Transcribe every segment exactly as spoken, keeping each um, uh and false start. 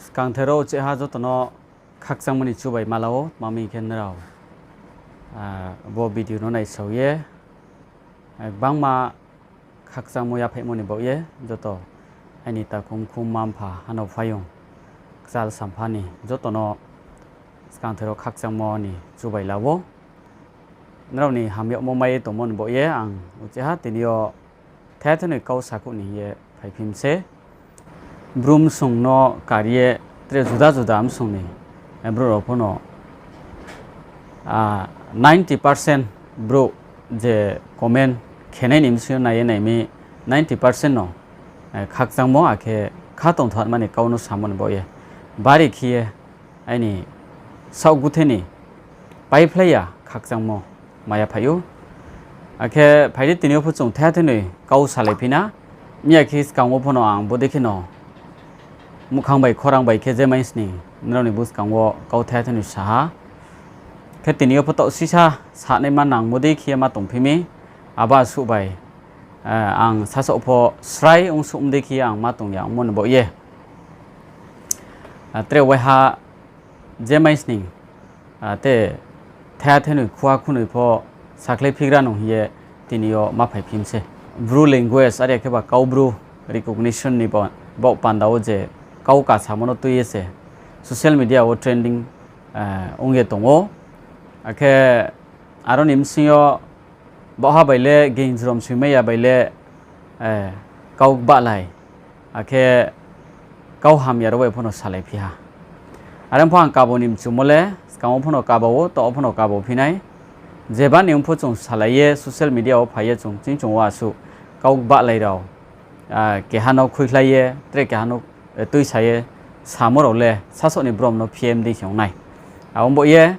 Skangther wo uchihha joto no khakchangmo ni chubai ma la ou, tma hing khe nrao bo video no naisao ye gbangma khakchangmo yaphaihmo ni baoh ye joto aini takhu mkhu mma mpha hanao phaiyong kchal sampha ni joto no skangther wo khakchangmo ni chubai la ou. Nrao ni hamyagmo mai ye tongmo ni baoh ye ang uchihha tini yo thaiha thenoi kau sakhouh ni hing ye phaiphi mi se. Bru msung no kar ye tre juda juda msung ni brouh rao pho no ninety percent brouh je comment khenai ni bsing yo nai ye nai mi ninety percent no khakchangmo akhe khatong thouhma ni kau no samo ni baoh ye bari khe ye aini saoh guthe ni paiphlai ya khakchangmo ma yaphaih ou. Akhe phai di, tini yo pho chung thaiha thenoi kau salaiphi na. Miya khe skang wo pho no ang bodei khe no muhkhang bai khorang bai khe je mai sning nrao ni buskang wo kau thaiha thenoi sa ha. Khe tini yo pho taoh sisa sanaima nangmo dei khe ye ma tongphi mi. Abo asuh bai ang sasaoh pho srai ongsuh dei khe ye ang ma tong ya ongmo ni baoh ye tre waiha je mai sning te thaiha thenoi khua khunoi pho sakhlai phigra nung hing ye tini yo ma phaiphi mi se. Bru language are khe ba Kaubru recognition ni baoh panda wo je kau kasamo no tui ye se social media wo trending ong ye tong ou. Akhe aro ni bsing yo baohha bai le ging jrom soimai ya bai le kau bahlai, akhe kau hamya rao bai pho no salaiphi ha. Are pho ang kabo ni mchumo le skang wo pho no kaba ou, taoh wo pho no kabo phi nai. Jeba ni ong pho chung salai ye social media wo phai ye chung ching chung wo asuh kau bahlai rao keha no khuikhlai ye tre keha no tuisa ye samo rao le sasaoh ni brom no phi ye mdei khe ong nai. Abo baoh ye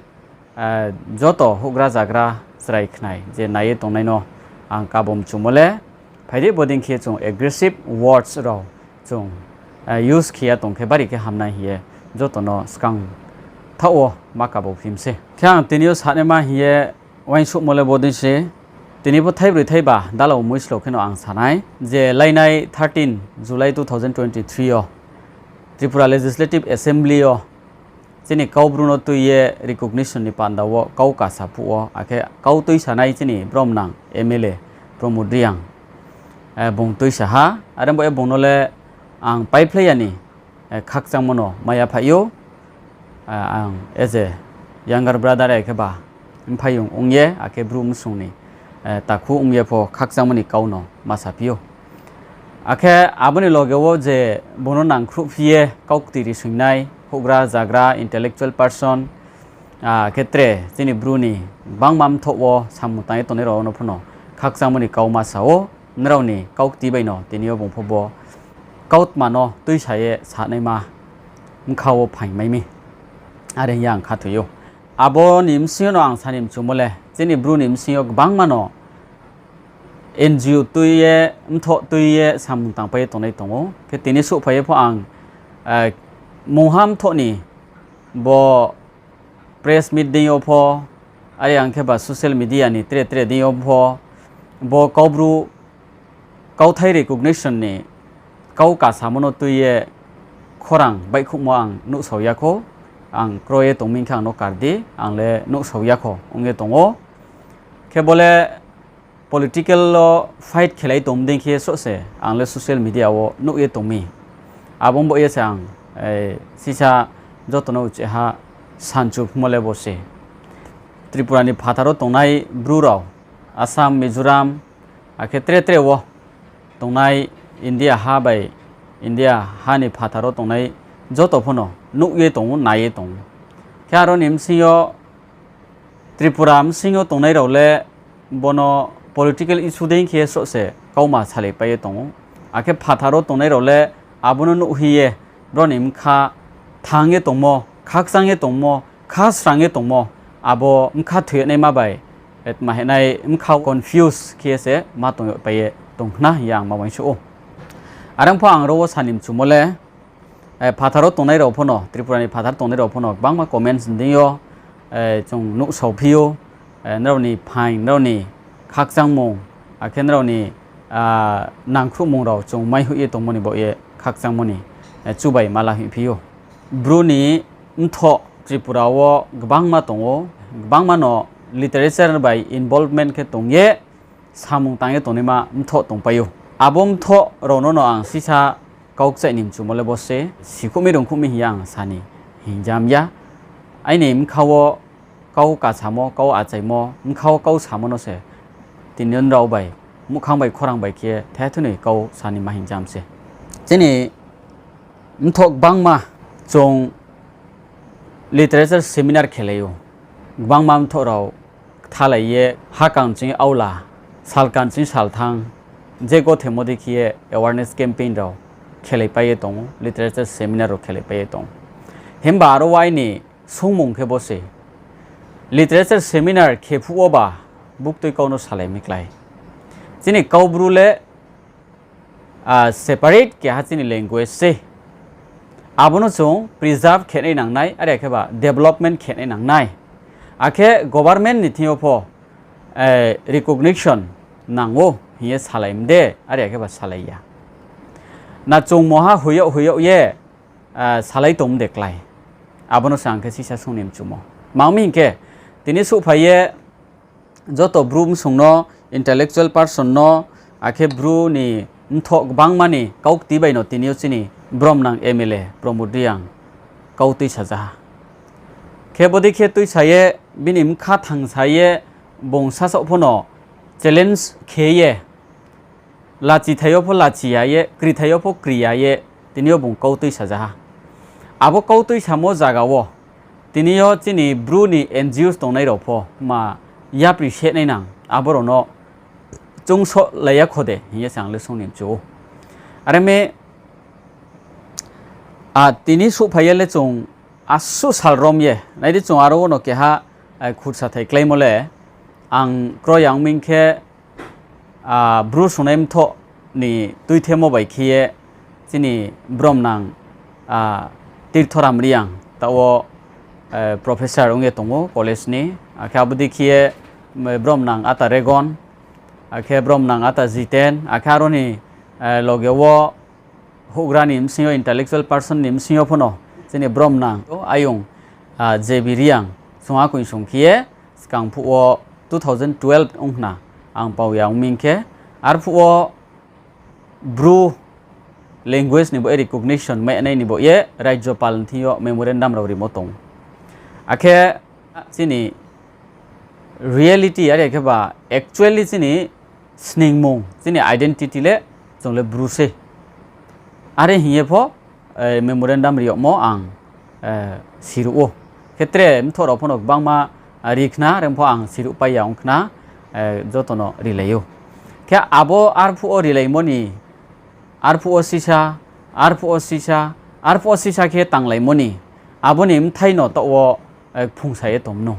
joto houhgra zagra chrai khnai je nai ye tongnai no ang kabo mchumo le, phai di bodei khe chung aggressive words rao chung use khe ya tong khe bari khe hamnai hing ye joto no skang thaoh wo ma kabo phi mi se. Khe ang tini yo sanaima hing ye uaingsouhmo le bodei se, tini pho thaibroi thaiba dalao muislo khe no ang sa nai je lainai thirteen July two thousand twenty-three yo Tripura Legislative Assembly yo chini Kaubru no tui ye recognition ni panda wo kau kasa phuh wo, akhe kau tuisanai chini bromnang M L A Pramod Reang, bung tuisa ha. Are bo ye bung no le ang paiphlai ya ni khakchangmo no ma yaphaih ou. Ang as a younger brother, akhe ba mphaiyong ong ye, akhe Bru msung ni takhu ong ye pho khakchangmo ni kau no ma saphi ou. Akhe abo ni loge wo je bung no nangkhruhphi ye kau kti ri soingnai houhgra zagra intellectual person, akhe tre chini Bru ni gbangma mthoh wo samung tang ye tongnai rao no pho no khakchangmo ni kau ma sa ou. Nrao ni kau kti bai no tini yo bung pho bo kautma no tuisa ye sanaima bkha wo phaing mai mi, are hing ye ang khathoi ou. Abo ni bsing yo no ang sa ni mchumo le, chini Bru ni bsing yo gbangma no N G O tui ye, mthoh tui ye samung tangpai ye tongnai tong ou. Khe tini souhphai ye pho ang mungha mthoh ni bo press meet deing yo pho, are ang khe ba social media ni tre tre deing yo pho, bo Kaubru kauthai recognition ni kau kasamo no tui ye khorang baihkhouhmo ang nuhsao ya khou. Ang kro ye tong mi khe ang no kar di, ang le nuhsao ya khou ong ye tong ou. Khe bo le political wo fight khelai tong dei khe sroh se ang le social media wo nuh ye tong mi. Abo baoh ye se ang sisa joto no uchih ha sanchuphimo le bo se, Tripura ni phathar wo tongnai Bru rao, Assam, Mizoram, akhe tre tre wo tongnai, India ha bai India ha ni phathar wo tongnai joto pho no nuh ye tong ou, nai ye tong ou. Khe aro ni bsing yo Tripura bsing yo tongnai rao le bo no political issue dei khe sroh se kauma salaipai ye tong ou. Akhe phathar wo tongnai rao le abo no nuh hing ye brao ni bkha thang ye tongmo, khakchang ye tongmo, kha srang ye tongmo, abo bkha thoi ye naima bai, tma hinai bkha confuse khe ye se ma tong ye pai ye tong khna hing ye ang ma uaingsouh ou. Are pho ang ro wo sa ni mchumo le, phathar wo tongnai rao pho no, Tripura ni phathar tongnai rao pho no gbangma comments deing yo chung nuhsaophi ou, nrao ni phaing, nrao ni khakchangmung, akhe nrao ni nangkhruhmung rao chung maihoih ye tongmo ni baoh ye khakchangmo ni chubai ma lahoihphi ou. Bru ni mthoh Tripura wo gbangma tong ou, gbangma no literature bai involvement khe tong ye, samung tang ye tongnaima mthoh tongpai ou. Abo mthoh rao no no ang sisa kau kchaih ni mchumo le bo se, sikhouh mi rungkhouh mi hing ye ang sa ni hing jam ya. Aini bkha wo kau kasamo, kau achaimo, bkha wo kau samo no se tini nrao bai, muhkhang bai khorang bai khe thethunoi kau sa ni ma hing jam se. Chini mthoh gbangma chung literature seminar khelai ou. Gbangma mthoh rao kthalai ye, hakang ching aula, salkan ching salthang, je gothemo dei khe ye awareness campaign rao khelaipai ye tong ou, literature seminar rao khelaipai ye tong ou. Himba aro aini sungmung khe bo se, literature seminar khe phuh wo ba buktui kau no salai mi klái. Chini Kaubru le separate keha chini language se. Abo no chung preserve khenai nangnai, are khe ba development khenai nangnai. Akhe government ni thing yo pho recognition nang ou hing ye salai mde, are khe ba salai ya. Na chung moha hoih yag hoih yag ye salai tong mde klái. Abo no se ang khe sisa sung ni mchumo. Mang mi hing khe, tini souhphai ye joto Bru bsung no, intellectual person no, akhe Bru ni mthoh gbangma ni kaukti bai no tini yo chini bromnang M L A Pramod Reang kau tuisa ja ha. Khe bodei khe tuisa ye, bini bkha thangsa ye, bung sasaoh pho no challenge khe ye, lachithai yo pho lachi ya ye, krithai yo pho kri ya ye, tini yo bung kau tuisa ja ha. Abo kau tuisamo zaga wo, tini yo chini Bru ni N G Os tongnai rao pho ma yapri sehnai nang, abo rao no chungsohlai ya kho de hing ye se ang le sung ni mchu ou. Are mi, a, tini souhphai ye le chung asuh sal rom ye, nai di chung aro wo no keha khursathai kláimo le, ang kroi ya ong mi khe, Bru sungnai mthoh ni tuithemo bai khe ye chini bromnang Tirthoram Reang taoh wo professor ong ye tong ou college ni, akhe abo dei khe ye bromnang ata Regon, akhe bromnang ata Jiten, akhe aro ni loge wo houhgra ni bsing yo intellectual person ni bsing yo pho no chini bromnang ayong J B Reang, chung akoi song khe ye skang phuh wo two thousand twelve ong khna ang pao ya ong mi khe, arphuh wo Bru language ni bo ye recognition mai nai ni bo ye Rajyopal ni thing yo memorandum rao rimo tong. Akhe chini reality are khe ba actually chini sningmung, chini identity le chung le Bru se. Are hing ye pho memorandum ri yagmo ang siruh ou. Khe tre mthoh rao pho no gbangma ri khna, are pho ang siruh pai ya ong khna, joto no rilai ou. Khe abo arphuh wo rilaimo ni, arphuh wo sisa, arphuh wo sisa, arphuh wo sisa khe tanglaimo ni, abo ni bthai no taoh wo kphungsa ye tong mnou.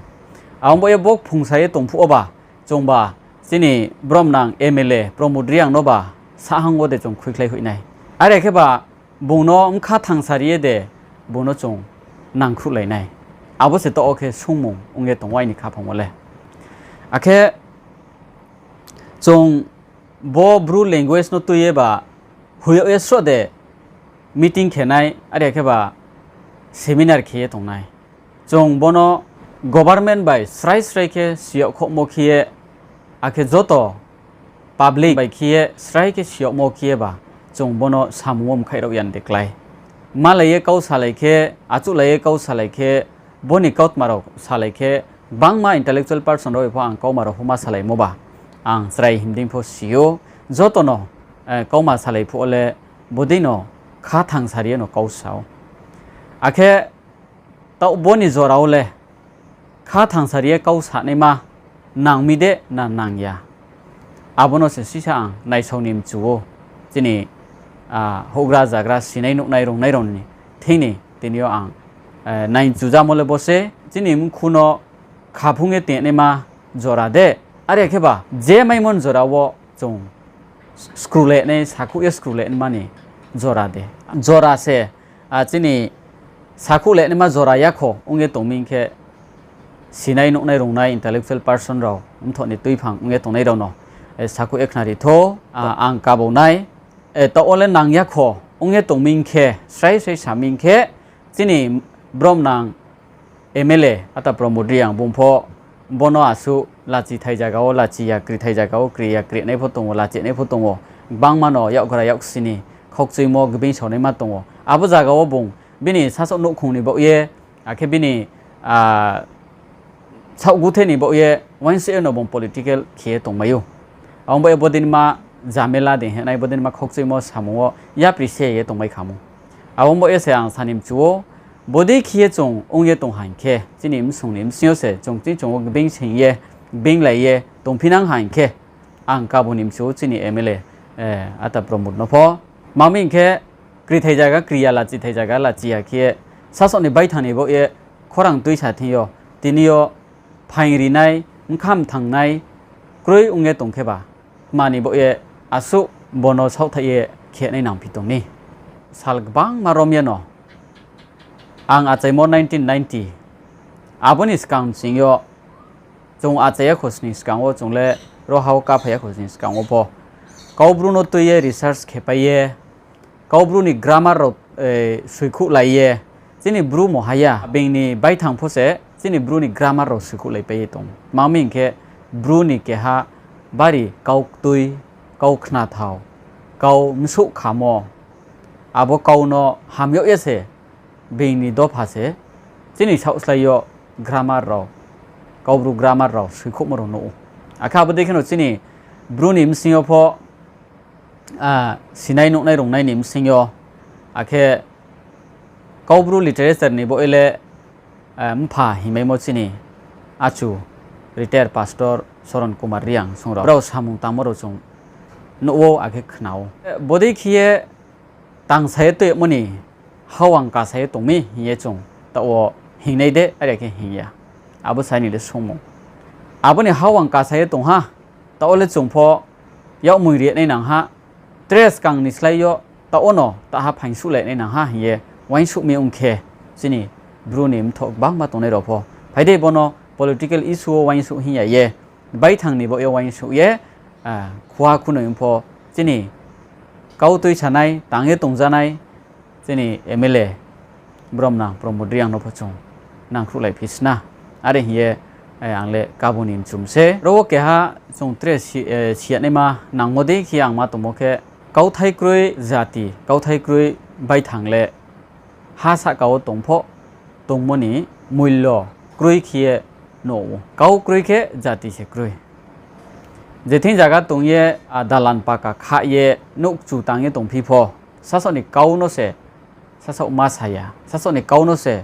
Abo bo ye bo kphungsa ye tong phuh wo ba, chungba chini bromnang M L A Pramod Reang no ba sahang wo de chung khuikhlai hoih nai. Are khe ba bung no bkha thangsa ri ye de bung no chung nangkhruhlai nai. Abo se taoh wo khe sungmung ong ye tong ou aini khaphang wo le. Akhe chung bo Bru language no tui ye ba hoih yag ye sroh de meeting khe nai, are khe ba seminar khe ye tong nai. Chung bo no government bai srai srai khe si yagkhouhmo khe ye, akhe joto public bai khe ye srai khe si yagmo khe ye ba, chung bo no samung wo mkhaih rao ya de klái. Malai ye kau salai khe, achouhlai ye kau salai khe, bo ni kautma rao salai khe, gbangma intellectual person rao bai pho ang kauma rao pho ma salaimo ba, ang chrai himding pho si ou, joto no kauma salai phuh wo le bodei no kha thangsari ye no kau sa ou. Akhe taoh bo ni jora wo le kha thangsari ye kau sanaima nang mi de na nang ya, abo no se sisa ang naisao ni mchu ou. Chini houhgra zagra sinai nuhnai rungnai rao ni thing ni tini yo ang nai mchujamo le bo se, chini mkhu no khaphung ye tongnaima jora de, are khe ba je maimo ni jora wo chung skrulai nai, sakhouh ye skrulai naima ni jora de. Jora se, chini sakhouh le naima jora yakho ong ye tong mi khe, sinai nuhnai rungnai intellectual person rao, mthoh ni tuiphang ong ye tongnai rao no sakhouh ye khnari thou, ang kabau nai. Taoh wo le nang yakho ong ye tong mi khe, srai srai sa mi khe, Chini bromnang M L A ata Pramod Reang bung pho bono asuh lachi thai zaga wo lachi ya, kri thai zaga wo kri ya, kri nai pho tong ou, lachi nai pho tong ou. Gbangma no yakgra yaksi ni khaukchuimo gbeing saonaima tong ou. Abo zaga wo bung bini sasaoh nouhkhong ni baoh ye, akhe bini, ah, saohguthe ni baoh ye uaingsouh ye no bung political khe ye tongmai ou. Abo baoh ye bodei ma jamela dei hinai, bodei ma khaukchuimo samung wo yapri se ye tongmai khamo. Abo baoh ye se ang sa ni mchu ou, bodei khe ye chung ong ye tong ha hing khe, chini bsung ni bsing yo se chung ching chung wo gbeing sing ye, gbeing lai ye tongphinang ha hing khe, ang kabo ni mchu ou chini M L A, eh, ata Pramod no pho. Mami hing khe, kri thai zaga kri ya, lachi thai zaga lachi ya khe, sasaoh ni baithang ni baoh ye khorang tuisa thing yo, tini yo phaing rinai, bkha mthangnai kroi ong ye tong khe ba, tma ni baoh ye asuh bono saohthaih ye khe nai nangphi tong ni. Sal gbangma rom ye no, ang achaimo nineteen ninety, abo ni skang ching yo, chung achai ya khosning skang wo, chung le ro ha wo kaphai ya khosning skang wo pho, Kaubru no tui ye research khepai ye, Kaubru ni grammar rao, eh, soikhouhlai ye, chini Bru mo ha ya, being ni baithang pho se chini Bru ni grammar rao soikhouhlaipai ye tong. Mami hing khe, Bru ni keha bari kau ktui, kau khnathao, kau msouh khamo, abo kau no ham yag ye se being ni dopha se chini saohslái yo grammar rao, Kaubru grammar rao soikhouhmo rao nuh ou. Akhe abo dei kheno chini Bru ni bsing yo pho, ah, sinai nuhnai rungnai ni bsing yo, akhe Kaubru literature ni baoh ye le, ah, mpha hingmaimo chini achu retired pastor Soron Kumar Reang song rao, brao samung tangmo rao chung nuh ou akhe khna ou. Bodei khe ye tangsa ye tuimo ni hawang kasa ye tong mi hing ye chung taoh wo hingnai de, are khe hing ya. Abo sai ni le sungmung. Abo ni hawang kasa ye tong ha, taoh wo le chung pho yakmoi ri nai nang ha, tre skang ni slái yo taoh wo no taha phaingsuhlai nai nang ha hing ye uaingsouh mi ong khe, chini Bru ni mthoh gbangma tongnai rao pho, phai dei bono political issue wo uaingsouh hing ya ye, baithang ni baoh ye uaingsouh ye, ah, khuha khunoi ong pho, chini kau tuisanai, tang ye tongjanai, chini M L A bromnang Pramod Reang no pho chung nangkhruhlaiphi sna. Are hing ye, eh, ang le kabo ni mchum se. Ro wo keha chung tre si, eh, si ya naima nangmo dei khe ang ma tongmo khe, kauthai kroi jati, kauthai kroi baithang le ha sahka wo tong pho, tongmo ni moilo kroi khe ye nuh ou. Kau kroi khe jati se kroi. Je thing zaga tong ye, a, dalan paka kha ye, nouh kchu tang ye tongphi pho, sasaoh ni kau no se sasaoh ma sa ya, sasaoh ni kau no se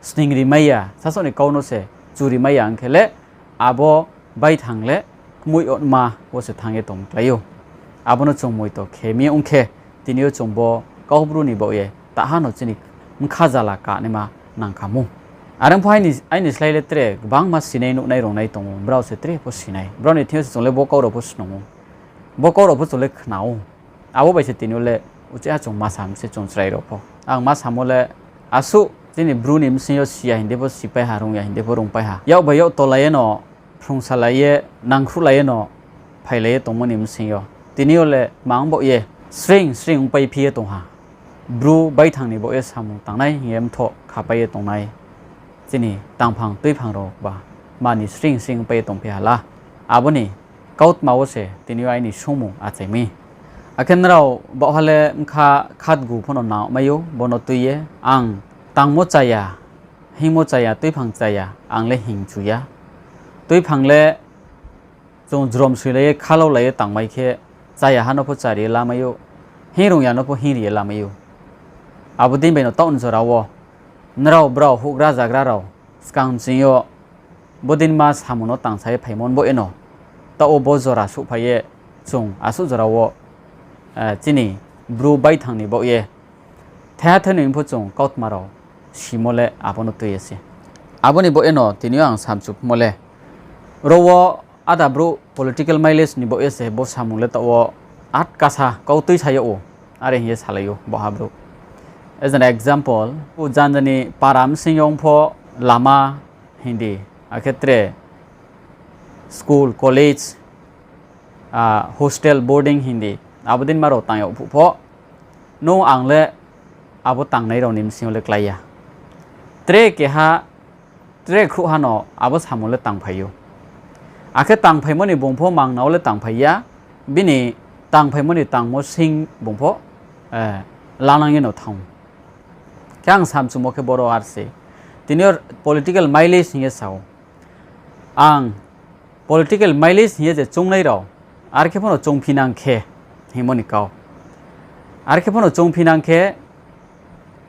sning ri mai ya, sasaoh ni kau no se chu ri mai ya ong khe le, abo baithang le kmoih yagma wo se thanng ye tong klái ou. Abo no chung moito khe mi ong khe, tini yo chung bo Kaubru ni baoh ye taha no chini bkha jala kanaima nang kha mou. Are ong pho aini, aini slái le tre gbangma sinai nuhnai rungnai tong ou, brao se tre pho sinai. Brao ni thing yo se chung le bo kau rao pho snung ou. Bo kau rao pho chung le khna ou. Abo bai se tini yo le uchih ha chung ma sam se chung chrai rao pho. Ang ma samo le asuh chini Bru ni bsing yo si ya hing de pho sipai ha, rung ya hing de pho rungpai ha. Yak bai yak tolai ye no, phrungsalai ye, nangkhruhlai ye no, phailai ye tongmo ni bsing yo. Tini yo le mang baoh ye, sring sring ongpai phi ye tong ha. Bru baithang ni baoh ye samung tangnai hing ye mthoh khapai ye tongnai. Chini tangphang tuiphang rao ba, mani sring sring ongpai ye tongphi ha la. Abo ni kautma wo se tini yo aini sungmung achai mi. Akhe nrao baohha le bkha khatgu pho no nangmai ou, bo no tui ye. Ang tangmo chaya, hingmo chaya, tuiphang chaya, ang le hing chu ya. Tuiphang le chung jrom soilai ye, khalaulai ye tangmai khe, chaya ha no pho chari ye lamai ou, hingrung ya no pho hingri ye lamai ou. Abo dei bai no taoh ni jora wo, nrao brao houhgra zagra rao, skang ching yo, bodei ma samung no tangsa ye phaimo ni baoh ye no, taoh wo bo jora souhphai ye, chung asuh jora wo, eh, chini Bru baithang ni baoh ye, thaiha thainoi pho chung kautma rao simo le abo no tui ye se. Abo ni baoh ye no tini yo ang samchumo le, ro wo ada brouh political mileage ni baoh ye se bo samung le taoh wo atkasa kau tuisa yag ou, are hing ye salai ou baohha brouh. As an example, o janja ni para bsing yo ong pho lama hing di, akhe tre school, college, ah, hostel, boarding hing di, abo dei ma rao tang yag phuh pho, nung ang le abo tangnai rao ni bsing yo le klái ya. Tre keha, tre khruhha no abo samung le tangphai ou. Akhe tangphaimo ni bung pho mangna wo le tangphai ya, bini tangphaimo ni tangmo sing bung pho, eh, lanang ye no thanng ou. Khe ang samchumo khe boro ar se. Tini yo political mileage hing ye sa ou. Ang political mileage hing ye je choungnai rao, are khe pho no choungphi nang khe, hingmo ni kau. Are khe pho no choungphi nang khe,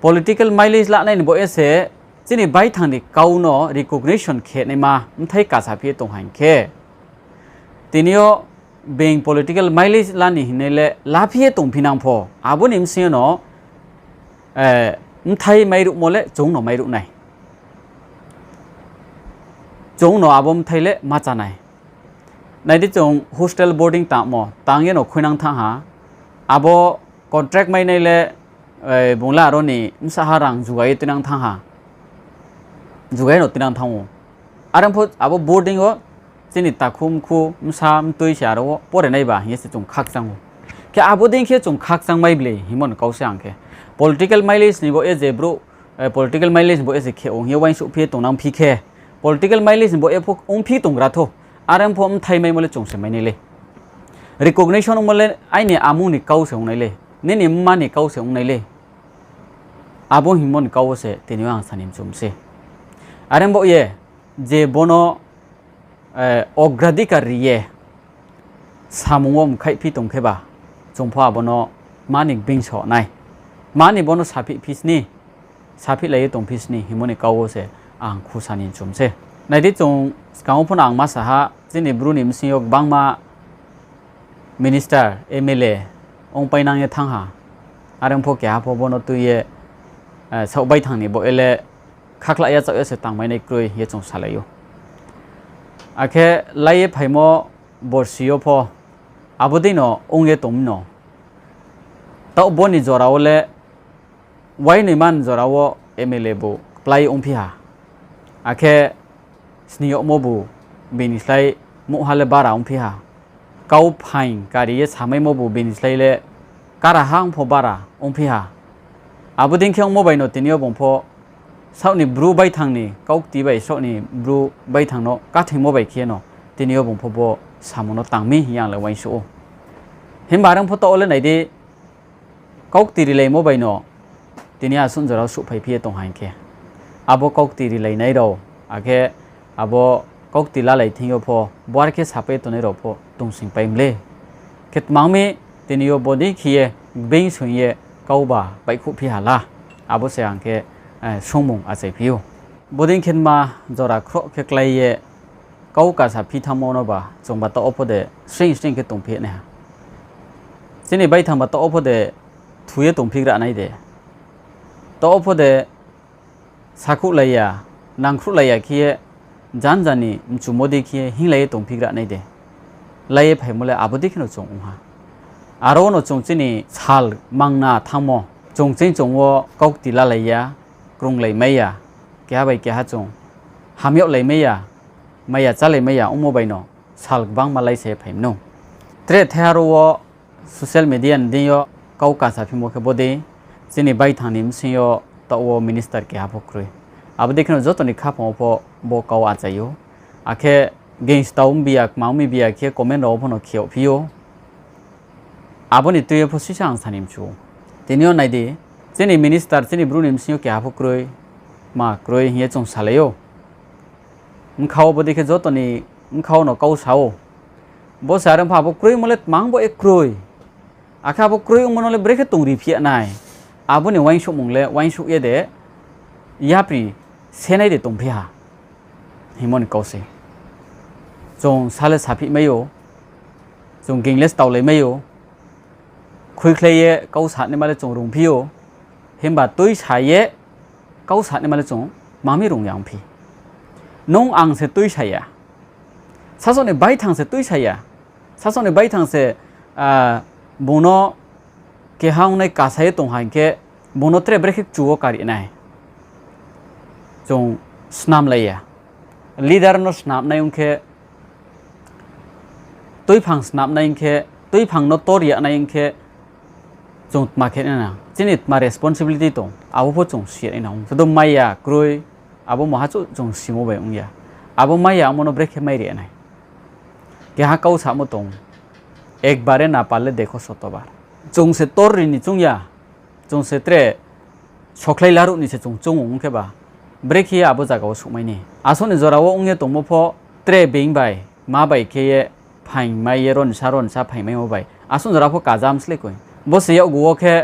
political mileage lanai ni bo ye se chini baithang ni kau no recognition khe naima bthai kasa phi ye tong ha hing khe, tini yo being political mileage la ni hingnai le la phi ye tongphi nang pho, abo ni bsing yo no, eh, bthai mairuhmo le chung no mairuh nai. Chung no abo bthai le ma chá nai. Nai di, chung hostel boarding tangmo, tang ye no khuinang thanng ha. Abo contract mainai le, eh, bung le aro ni bsa ha rang juga ye tuinang thanng ha. Juga ye no tuinang thanng ou. Are pho abo boarding wo chini takhu mkhu, bsa mtui se aro wo pore nai ba hing ye se chung khakchang ou. Khe abo dei khe chung khakchang mai ble hingmo ni kau se ang khe. Political mileage ni bo ye je brouh, eh, political mileage ni bo ye se khe ong hing ye uaingsouh phi ye tongnang phi khe, political mileage ni bo ye pho ongphi tonggra thou. Are pho bthai maimo le chung se mai nai le. Recognition ongmo le aini amung ni kau se ong nai le. Nini mma ni kau se ong nai le. Abo hingmo ni kau wo se tini yo ang sani mchum se. Are bo ye, je bono, eh, ogradikar ri ye samung wo mkhaihphi tong khe ba, chung pho abo no mani gbingso nai. Mani bono saphih phi sni, saphihlai ye tongphi sni hingmo ni kau wo se ang khusa ni mchum se. Nai di, chung skang wo pho no ang ma sa ha, chini Bru ni bsing yo gbangma minister, M L A ongpainang ye thanng ha. Are pho keha pho bono tui ye, eh, saoh baithang ni bo ye le khakhla yachaoh ye se tangmai nai kroi ye chung salai ou. Akhe lai ye phaimo borsi yo pho abo dei no ong ye tong mi no. Taoh bo ni jora wo le, uainoima ni jora wo M L A bu kplái ongphi ha. Akhe sning yagmo bu bini slái muhha le bara ongphi ha. Kau phaing kari ye samaimo bu bini slái le karaha ong pho bara ongphi ha. Abo dei khe ongmo bai no tini yo bung pho saoh ni Bru baithang ni kaukti bai saoh ni Bru baithang no kathingmo bai khe no tini yo bung pho bo samung no tang mi hing ye ang le uaingsouh ou. Himba are pho taoh wo le nai di, kaukti rilaimo bai no tini asuh jora wo souhphaiphi ye tong ha hing khe, abo kaukti rilainai rao, akhe abo kaukti lalai thing yo pho bo are khe sapai tongnai rao pho tongsingpai mle. Khe tmang mi tini yo bodei khe ye gbing soing ye kauba baihkhouhphi ha la, abo se ang khe, eh, sungmung achaiphi ou. Bodei khe ma jora khroh khe klái ye kau kasa phi thanngmo no ba chungba taoh wo pho de sring sring khe tongphi nai ha. Chini baithang ba taoh wo pho de thu ye tongphi gra nai de. Taoh wo pho de sakhouhlai ya, nangkhruhlai ya khe ye, janja ni mchumo dei khe ye hinglai ye tongphi gra nai de. Lai ye phaimo le abo dei khe no chung ong ha. Aro no chung chini sal mangna thanngmo, chung ching chung wo kaukti lalai ya, krunglai mai ya, keha bai keha chung hamyag lai mai ya, mai ya chálai mai ya ongmo bai no sal gbangma lai se phai mnou. Tre thaiha ro wo social media ni deing yo kau kasa phimo khe bodei, chini baithang ni bsing yo taoh wo minister keha pho kroi. Abo dei khe no joto ni khaphang wo pho bo kau achai ou. Akhe geng stao mbi ya, kmang mbi ya khe comment rao wo pho no khe yagphi ou. Abo ni tui ye pho sisa ang sani mchu ou. Tini yo nai di, chini minister, chini Bru ni bsing yo keha pho kroi, ma kroi hing ye chung salai ou. Bkha wo bodei khe joto ni bkha wo no kau sa ou. Bo se are pho abo kroimo le tmang bo ye kroi. Akhe abo kroi ongmo no le brekhe tongri phi ya nai. Abo ni uaingsouhmung le uaingsouh ye de yapri senai de tongphi ha. Hingmo ni kau se. Chung sa le saphih mai ou. Chung geng le staolai mai ou. Khuikhlai ye kau sanaima le chung rungphi ou. Himba tuisa ye kau sanaima le chung mami rung ya ongphi. Nung ang se tuisa ya. Sasaoh ni baithang se tuisa ya. Sasaoh ni baithang se, ah, bung no keha ongnai kasa ye tong ha hing khe, bung no tre brekhe kchu wo kari nai. Chung snamlai ya. Leader no snamnai ong khe, tuiphang snamnai ong khe, tuiphang no tor ya nai ong khe, chung tma khe nai nang, chini tma responsibility tong, abo pho chung si nai nang. Sudu mai ya kroi, abo maha chung simo bai ong ya. Abo mai ya ongmo no brekhe mai ri nai. Keha kau samo tong, একবারে না পারলে দেখো শতবার. Chung se tor ri ni choung ya, chung se tre sokhlai laruh ni se chung choung ong khe ba, brekhe ye abo zaga wo suhmai ni. Asuh ni jora wo ong ye tongmo pho tre being bai, ma bai khe ye phaing mai ye ronsa ronsa phaing maimo bai. Asuh ni jora pho kajam sle koi. Bo se yakgu wo khe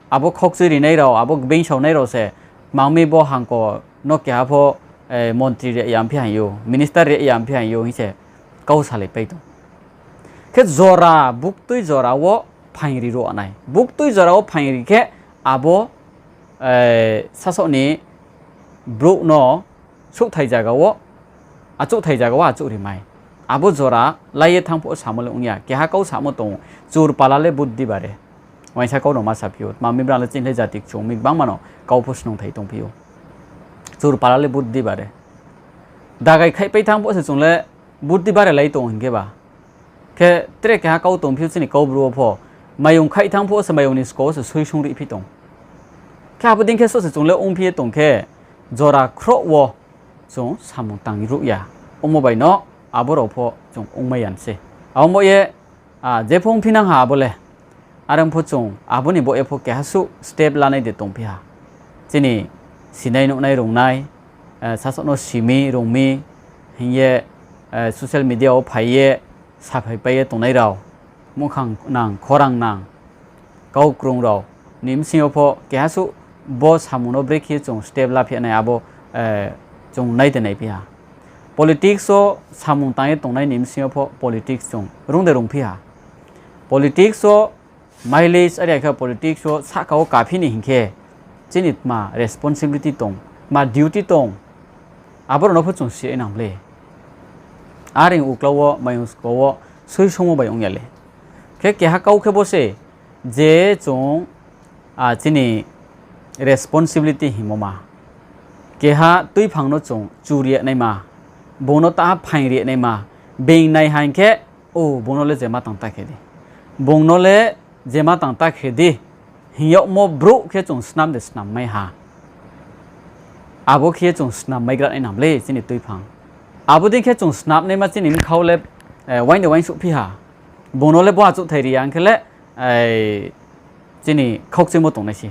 abo khokchui rinai rao, abo beingsao nai rao se, tma ong mi bo hangko no keha pho, montri ri ya mphi haing ou, minister ri ya mphi haing ou hing se kau salaipai tong. Khe jora, buktui jora wo phaing ri ruh nai. Buktui jora wo phaing ri khe abo, sasaoh ni brouh no achouhthai zaga wo achouh ri mai. Abo jora lai ye thanng phuh samo le ong ya, keha kau samo tong ou, চোর পালালে বুদ্ধি বাড়ে. Uaingsa kau no ma saphi ou, tma mi brang le chini le jati kchung mi gbangma no kau pho snungthai tongphi ou. চোর পালালে বুদ্ধি বাড়ে. Dagai khaihpai thanng phuh se chung le বুদ্ধি বাড়ে lai tong hing khe ba. Khe tre keha kau tongphi ou chini Kaubru wo pho. Mayung khaih thanng phuh se mayung ni sko wo se sui sung riphi tong. Khe abo dei khe souh se chung le ongphi ye tong khe, jora khrouh wo chung samung tang ruh ya. Ongmo bai no abo rao pho chung ongmai ya se. Abo mo ye, je pho ongphi nang ha abo le. Are ong pho chung abo ni baoh ye pho keha suh step lanai de tongphi ha. Chini sinai nuhnai rungnai, sasaoh no si mi rung mi hing ye, social media wo phai ye saphaipai ye tongnai rao, muhkhang nang, khorang nang, kau krung rao ni bsing yo pho keha suh bo samung no brekhe ye chung step laphi nai abo, chung nai de naiphi ha. Politics wo samung tang ye tongnai ni bsing yo pho politics chung rung de rungphi ha. Politics wo mileage are khe politics wo sahka wo kaphi ni hing khe, chini tma responsibility tong, tma duty tong, abo rao no pho chung si nai nang le. Are uklau wo mayung sko wo sui sungmo bai ong ya le. Khe keha kau khe bo se, je chung, chini responsibility hingmo ma. Keha tuiphang no chung chu ri naima, bung no taha phaing ri naima, being nai ha hing khe, o, bung no le je ma tang ta khe di. Bung no le je ma tang ta khe di hing yagmo brouh khe chung snam de snam mai ha. Abo khe chung snam mai gra nai nang le chini tuiphang. Abo dei khe chung snam naima chini bkhau le, uaing de uaingsouhphi ha. Bung no le bo achouhthai ri ya hing khe le, chini khaukchuimo tongnai se.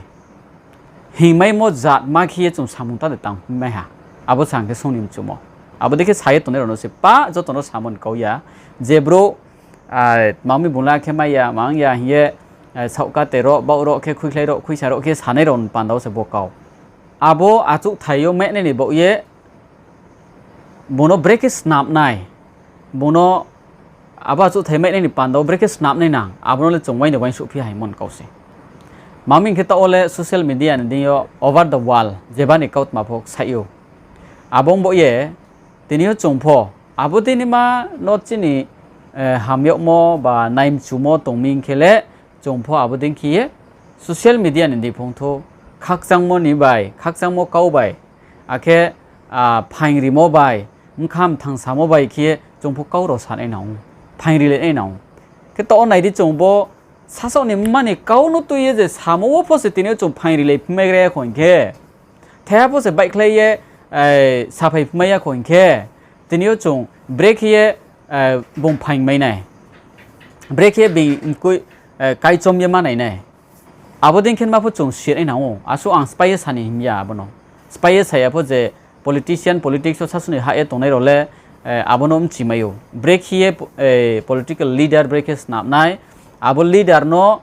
Hingmaimo jat ma khe ye chung samung ta de tang mai ha. Abo sa hing khe song ni mchumo. Abo dei khe sa ye tongnai rao no se pa joto no samo ni kau ya. Je brouh, tma mi bung le akhe mai ya, ma ong ya hing ye, saohka te rao, baoh rao khe, khuikhlai rao, khuisa rao khe sanai rao ni panda wo se bo kau. Abo achouhthai yo mainai ni baoh ye, bung no brekhe snam nai, bung no abo achouhthai mainai ni panda wo brekhe snam nai nang, abo no le chung uaing de uaingsouhphi haingmo ni kau se. Ma mi hing khe taoh wo le social media ni deing yo over the wall jeba ni kautma pho saih ou. Abo ong baoh ye, tini yo chung pho, abo dei ni ma no chini, ham yagmo ba nai mchumo tong mi hing khe le, chung pho abo dei khe ye social media ni deing phung thou, khakchangmo ni bai, khakchangmo kau bai, akhe, phaing rimo bai, bkha mthang samo bai khe ye chung pho kau rao sa nai nang ou, phaing rilai nai nang ou. Khe taoh wo nai di chung bo sasaoh ni mma ni kau no tui ye je samo wo pho se tini yo chung phaing rilai phimai gra ya kho hing khe, thaiha pho se baihkhlai ye, saphai phimai ya kho hing khe, tini yo chung brekhe ye, bung phaing mai nai, brekhe ye being mkoih, kaichom ye ma nai nai. Abo dei khe ma pho chung si nai nang ou. Asuh ang spái ye sa ni hing ya abo no. Spái ye sa ya pho je politician, politics wo sasaoh ni hah ye tongnai rao le, abo no mchi mai ou. Brekhe ye, political leader brekhe snam nai, abo leader no,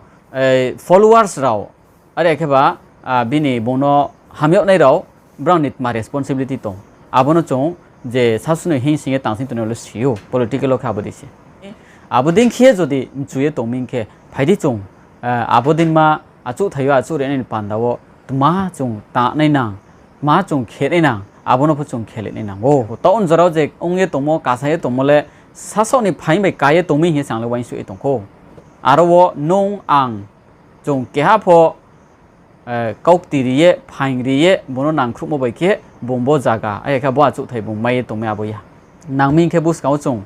followers rao, are khe ba, bini bung no ham yagnai rao, brao ni tma responsibility tong. Abo no chung je sasaoh ni hingsing ye tangsing tongnai rao le si ou, political wo khe abo dei se. Abo dei khe jodi mchu ye tong mi hing khe, phai di chung, abo dei ma achouhthai yo achouh ri nai ni panda wo tma chung ta nai nang, tma chung khe nai nang, abo no pho chung khe le nai nang ou. Taoh wo jora wo je ong ye tongmo, kasa ye tongmo le sasaoh ni phaing bai ka ye tong mi hing ye se ang le uaingsouh ye tong khou. Aro wo nung ang chung keha pho, kaukti ri ye, phaing ri ye, bung no nangkhruhmo bai khe, bung bo zaga, are khe bo achouhthai bung mai ye tongmai abo ya. Nang mi hing khe buskang wo chung,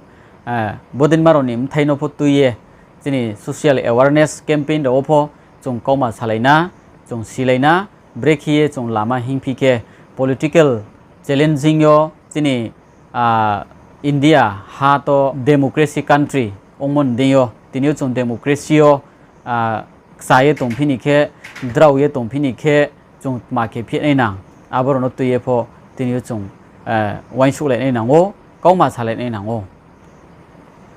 bodei ma rao ni bthai no pho tui ye, chini social awareness campaign rao wo pho, chung kauma salai na, chung silai na, brekhe ye chung lama hingphi khe political challenging yo chini, ah, India ha to democracy country ongmo ni deing yo, tini yo chung democracy yo, ah, kcha ye tongphi ni khe, drao ye tongphi ni khe, chung tma khe phi nai nang, abo rao no tui ye pho tini yo chung, eh, uaingsouhlai nai nang ou, kauma salai nai nang ou.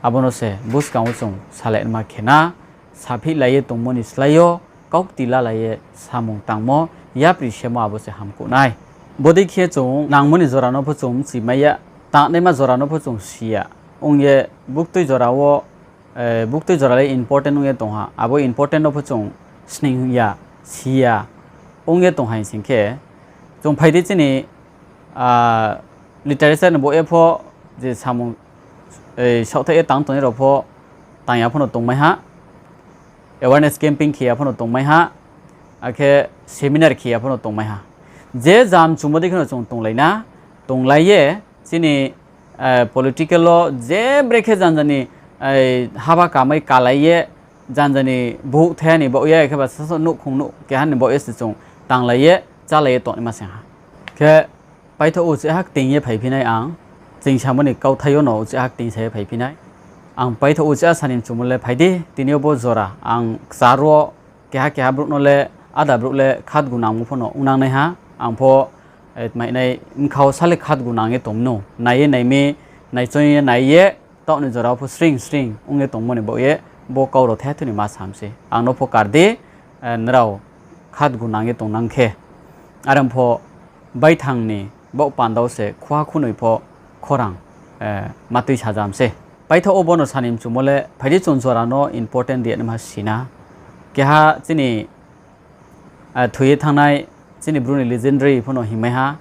Abo no se buskang wo chung salai ma khe na, saphihlai ye tongmo ni slái yo, kaukti lalai ye samung tangmo, yapri semo abo se hamkuh nai. Bodei khe chung nangmo ni jora no pho chung mchimai ya, tangnaima jora no pho chung si ya. Ong ye buktui jora wo, eh, buktui jora le important ong ye tong ha, abo important no pho chung sning ya, si ya, ong ye tong ha hing sing khe, chung phai di chini, ah, literature ni bo ye pho je samung, eh, saohthaih ye tang tongnai rao pho tang ya pho no tongmai ha, awareness campaign khe ya pho no tongmai ha, akhe seminar khe ya pho no tongmai ha. Je jam chumo dei khe no chung tonglai na, tonglai ye chini, eh, political wo je brekhe janja ni, eh, haba kamai kalai ye, janja ni bouh thai ni baoh ye, khe ba sasaoh nouhkhong nouh keha ni baoh ye se chung tanglai ye, chálai ye tongnaima se ha. Khe paithaoh uchih ha kting ye phaiphi nai ang, ching samo ni kauthai yo no uchih ha kting sa ye phaiphi nai. Ang paithaoh uchih ha sani mchumo le phai di, tini yo bo jora ang kchar wo keha keha brouh no le, áda brouh le khatgu nangmo pho no ongnang nai ha, ang pho, eh, tmainai bkha wo sa le khatgu nang ye tong mi no, nai ye nai mi, naichoi ye nai ye, taoh ni jora wo pho sring sring ong ye tongmo ni baoh ye, bo kau rao thai thoi ni ma sam se. Ang no pho kar di, eh, nrao khatgu nang ye tongnang khe. Are pho baithang ni baoh panda wo se khuha khunoi pho khorang, eh, ma tui sajam se. Paithaoh wo bo no sani mchumo le, phai di chung jora no important ri ya naima si na. Keha chini, ah, thoi ye thanngnai chini Bru ni legendary pho no hingmai ha,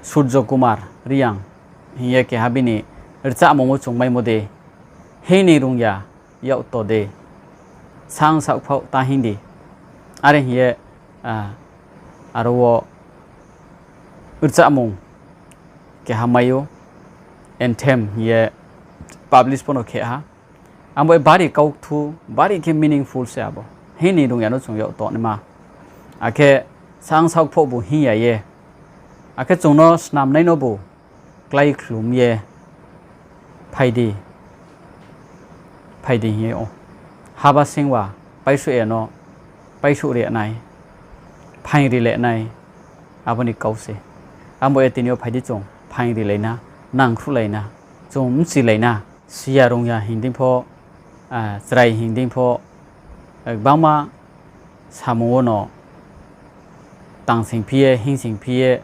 Surjo Kumar Reang hing ye keha bini rchahmung wo chung maimo de, Hing ni rung ya, yak to de, sang saoh phaoh ta hing di. Are hing ye, ah, aro wo rchahmung keha mai ou, anthem hing ye publish pho no khe ha. Abo ye bari kaukthu, bari khe meaningful se abo. Hing ni rung ya no chung yak tongnaima. Akhe sang saoh phaoh bu hing ya ye. Akhe chung no snamnai nobu klái khlum ye, phai di, phai di hing ye ou. Haba singwa, paisouh ya no, paisouh ri nai, phaing ri le nai, abo ni kau se. Abo ye tini yo phai di chung phaing rilai na, nangkhruhlai na, chung mchilai na. Si ya rung ya hing dei pho, ah, chrai hing dei pho, eh, gbangma samung wo no tang sing phi ye, hing sing phi ye,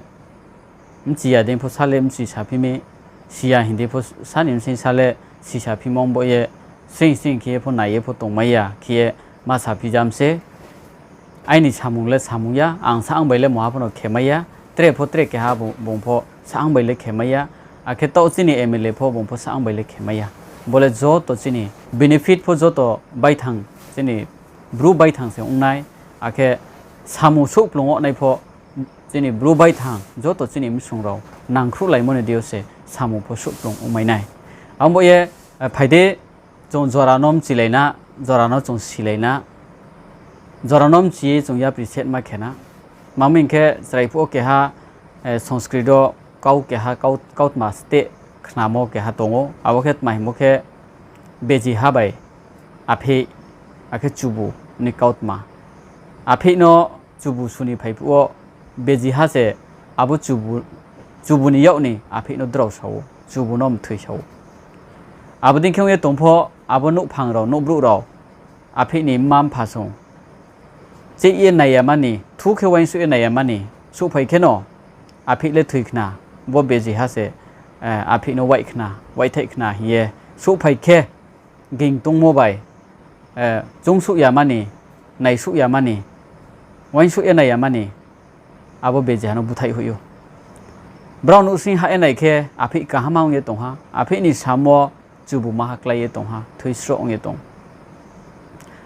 mchi ya dei pho sa le mchi sa phi mi, si ya hing dei pho sa ni bsing sa le si sa phi mo bo ye, sring sring khe ye pho nai ye pho tongmai ya khe ye ma sa phi jam se. Aini samung le samung ya, ang sa ang bai le mungha pho no khemai ya, tre pho tre keha bung, bung pho sa ang bai le khemai ya, akhe taoh chini M L A pho bung pho sa ang bai le khemai ya. Bo le joto chini benefit pho joto baithang, chini Bru baithang se ong nai, akhe samung souhplung wo nai pho chini Bru baithang joto chini bsung rao nangkhruhlaimo ni deing yo se samung pho souhplung ongmai nai. Abo ye, eh, phai di, chung jora no mchilai na, jora no chung silai na, jora no mchi ye chung yapri setma khe na. Tma hing khe chrai phuh wo keha, eh, Sanskrit wo kau keha, kau, kautma steh khnamo keha tong ou. Abo khe tma hingmo khe, bejiha bai apheih, akhe chubu ni kautma. Apheih no chubu suni phai phuh wo, bejiha se abo chubu, chubu ni yak ni apheih no drao sa ou, chubu no mthoi sa ou. Abo dei khe ong ye tong pho, abo nouhphang rao, nouhbrouh rao, apheih ni mma mpha song cheih ye nai ya mani, thu khe uaingsouh ye nai ya mani, souhphai kheno, apheih le thoi khna, bo bejiha se, eh, apheih no waih khna, waihthaih khna hing ye, souhphai khe, ging tongmo bai, eh, choungsouh ya mani, naisouh ya mani, uaingsouh ye nai ya mani, abo bejiha no búthaih hoih ou. Brao nouhsing hah ye nai khe, apheih kaham ong ye tong ha, apheih ni sam wo chubu maha klái ye tong ha, thoi sroh ong ye tong.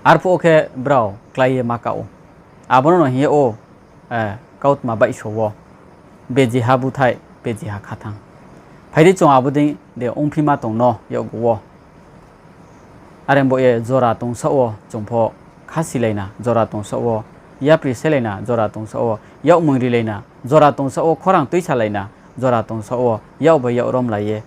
Arphuh wo khe brao klái ye ma ka ou. Abo no no hing ye ou, eh, kautma baihso wo, bejiha búthaih, bejiha khathang. Phai di chung abo dei de ongphima tong no yakgu wo. Are bo ye jora tongsaoh wo chung pho khasilai na jora tongsaoh wo, yapri selai na jora tongsaoh wo, yakmoi rilai na jora tongsaoh wo, khorang tuisalai na jora tongsaoh wo, yak bai yak romlai ye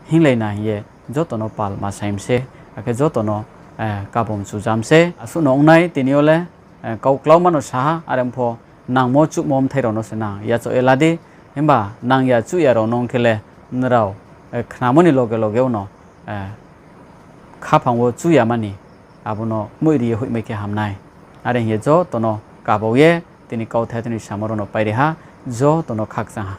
hinglai na hing ye joto no pal ma sai mi se, akhe joto no, eh, kabom chujam se. Asuh no ong nai tini yo le, eh, kau klauma no sa ha, are pho nangmo chuhmo bthai rao no se nang yachaoh ye la di. Himba nang ya chuh ya rao no ong khe le nrao, eh, khnamo ni loge loge wo no, eh, khaphang wo chuh ya mani, abo no kmoih ri ye hoihmai khe ham nai. Are hing ye joto no kabau ye tini kauthai tini samo rao no pairi ha, joto no khakchang ha.